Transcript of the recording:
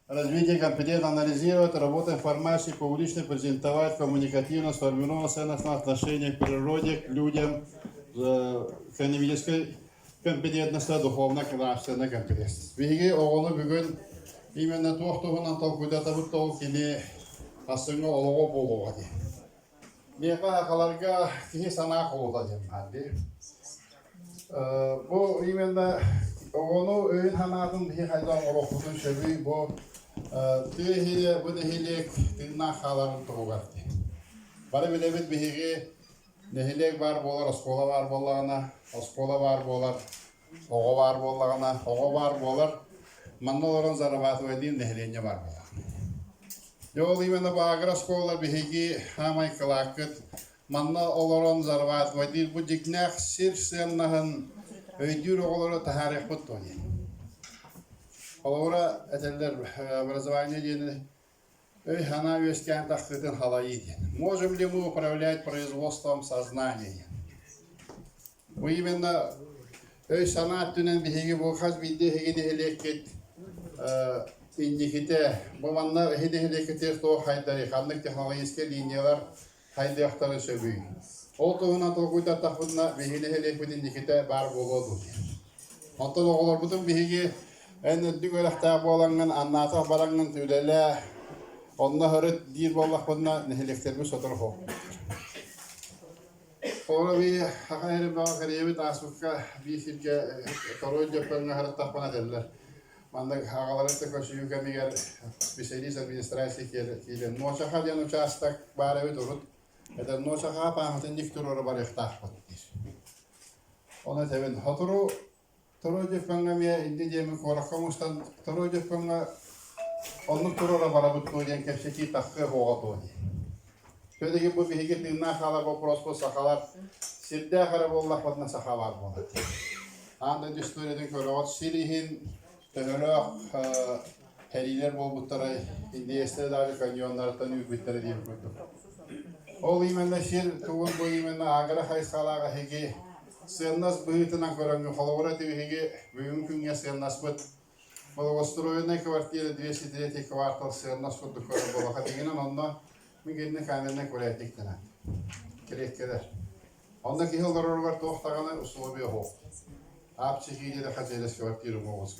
Развитие компетентно анализировать, работу информации публично презентовать, коммуникативно сформировать ценностное отношение к природе, к людям, экономической компетентности, духовной, нравственной компетентности. Биһиги оҕону бүгүн именно туох туһунан толкуйдатабыт ол кини сарсыҥҥы олоҕо буолуоҕа дии. Миэхэ сахаларга киһи санаа холута диэн баар дии. Бу именно оҕону өйүн-санаатын биһи хайдах оҥоруохпутун сөбүй бу тыа иһиэ бу нэһилиэк тыыннаах хааларын туһугар дии. Бары билэбит биһиги нэһилиэк баар буолар, оскуола баар буоллаҕына, оскуола баар буолар, оҕо баар буоллаҕына, оҕо баар буолар, манна олорон зарабатывайдыыр нэһилиэнньэ баар буолар. Дьэ ол именно баагыр оскуола биһиги хаамай кылааккыт манна олорон зарабатывайдыыр бу дьиҥнээх сир сыаннаһын өйдүүр оҕолору таһаарыахпыт дуо диэн. Холобура этэллэр образование диэни өй-санаа үөскээн тахсыытын халайыы диэн. Можем ли мы управлять производством сознания? Бу именно өй-санаа өттүнэн биһиги бу хас биирдии эһиги нэһилиэккит инникитэ бу манна эһи нэһилиэккитигэр туох хайдарый, ханнык технологическай линиялар хайдыахтарын сөбүй? Ол туһунан толкуйдаттахпытына биһиги нэһилиэкпит инникитэ баар буолуо дуу диэн. Оттон оҕолорбутун биһиги эн үрдүк үөрэхтээх буолаҥҥын, аннаатах бараҥҥын үлэлээ, онно сырыт диир буоллахпытына нэһилиэктэрбит сотору суох. Оҕо бии саха эрэ бөҕө кэриэбит ааспыкка биир сиргэ торуой дьөппөҥҥө сырыттахпына этэллэр. Маннык аҕаларын да көрсүһүү кэмигэр специалист администрации киирэн Нуочаха диэн учаастак баар эбит урут. Этэр Нуочахаҕа пааматынньык туруора барыахтаахпыт диир. Ону этэбин, сотору Торуой Дьөппөҥҥө эмиэ инньэ диэммин куоракка мустан Торуой Дьөппөҥҥө оннук туруора барабыт дуо диэн кэпсэтии тахсыа суоҕа дуо диэн. Все-таки бу биһиги тыыннаах хаалар боппуруоспут сахалар сирдээх эрэ буоллахпытына саха баар буолар. Аан дойду историятын көрөҕүт сир иһин төһөлөөх сэриилэр буолбуттарай, индеецтэр даҕаны каньоннарыттан үүрбүттэрэ диэн курдук. Ол именно сир тугун бу именно агро хайысхалаах эһиги сыаннас быһыытынан көрөҥҥүн холобура ити биһиги бүгүҥҥү күҥҥэ сыаннаспыт благоустроенная квартира 203 квартал сыаннас курдук көрөр буоллахха дьиҥинэн онно мин кинини камернай курятниктанан клеткэлэр онно киһи олороругар туох даҕаны условия суох апчи киирэ хачелес квартира могут.